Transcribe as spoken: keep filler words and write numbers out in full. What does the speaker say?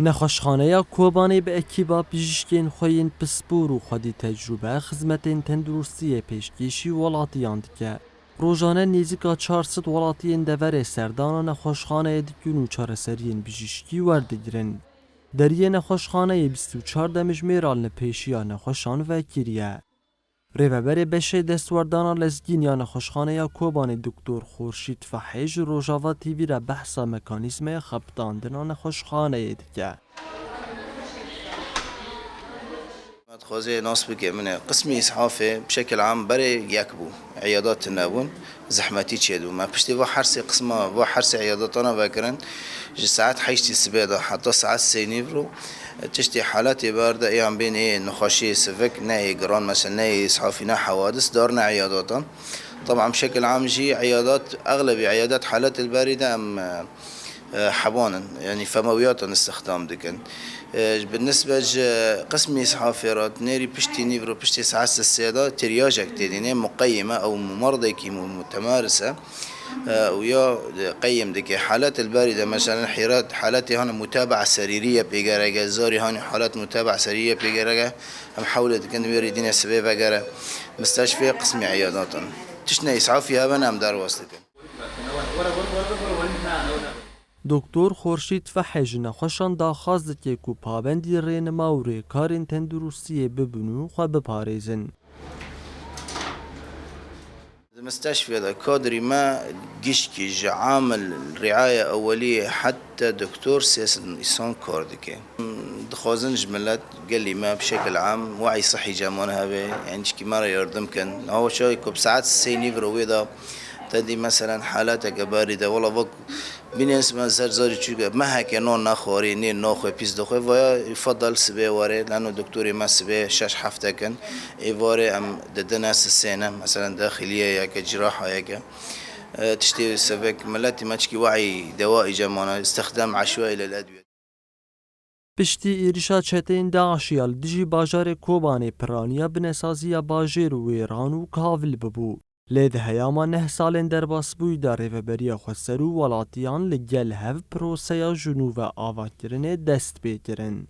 Nexweşxaneya Kobanê bi ekîba pijîşkên xwe yên pispor û xwedî tecrûbe xizmetên tenduristiyê pêşkêşî welatiyan dike. Rojane nêzîka çar sed welatiyên deverê serdana nexweşxaneyê dikin û çareseriyên bijîşkî werdigirin. Deriyê nexweşxaneyê bîst û çar demjimêra li pêşiya nexweşan vekiriye. Rêveberê beşê destwerdana lezgîn ya nexweşxaneya Kobanê Doktor Xorşîd Fehê ji Rojava T V re behsa mekanîzmeya xebitandina nexweşxaneyê dike. Dixwazê nas bike min e. Qismî îshafê bi şekil am berê yek bû. Eyadat tune bûn. Zehmetî çêdibû. Me piştî va her sê qisma, va her sê eyadatana vekirin. Ji saet heştî sibê de heta saet sê nîvro tiştê haletê berde yan bên ê nexweşiyê sivik ne ê giran, mesela ne ê îshafî ne hewadis darine eyadatan. Taban bi şekil am jî eyadat, exlebî eyadat halet li berî de em, e, e, heban in, yanî femewiyatan îstixdam dikin. E, bi nisbet ji qismî îshafê re nêrî piştî nîvro piştî saet sê de triyajek tê dînê, muqeyyim e, ew mumerdekî mu-, mutemaris e. E, û ya qeyyim dike. Halet li berî de, mesela, hîret, haletê hane mutabaa serîrî ye pê gerek e, zarî hane halet mutabaa serîrî ye pê gerek e. Em hewlê dikin, wê rê dîne sibê vegere misteşfê qismê eyadatan. Tiştine îshafî hebe ne em derwas dikin. Doktor Xorşîd Fehê ji nexweşan daxwaz dike ku pabendî rênima û rêkarên tenduristiyê bibin û xwe biparêzin. Di misteşfê de kadrî me gişkî ji amil riaya eweliyê heta doktor sê sed însan kar dike. Dixwazin ji milet gelî me bi şekil am we'î sihî cemane hebe, yanî çikî me re yardim kin. Niha çaxê ku bi saet sê nîv re wê de te dî meselen haleteke berî de, wela wek Bînês me ser zarî çûke meheke non nexwarî, nê naxwe pîs dixwe, vaya yufadal sibê were, lano doktorê me sibê şeş hefte kin, êvarê em didine sisêne, meselen daxiliyeyeke, cirahayeke. E, tiştê sevek miletî me çikî we'î dewa îcemana, istixdam eşwaî lil edwiye. Piştî êrişa çeteyên DAIŞ ya li dijî bajarê Kobanê piraniya binesaziya bajêr wêran û kavil bibû. Lê di heyama neh salên derbasbûyî de Rêveberiya Xweser û welatiyan li gel hev proseya ji nû ve avakirinê dest pê kirin.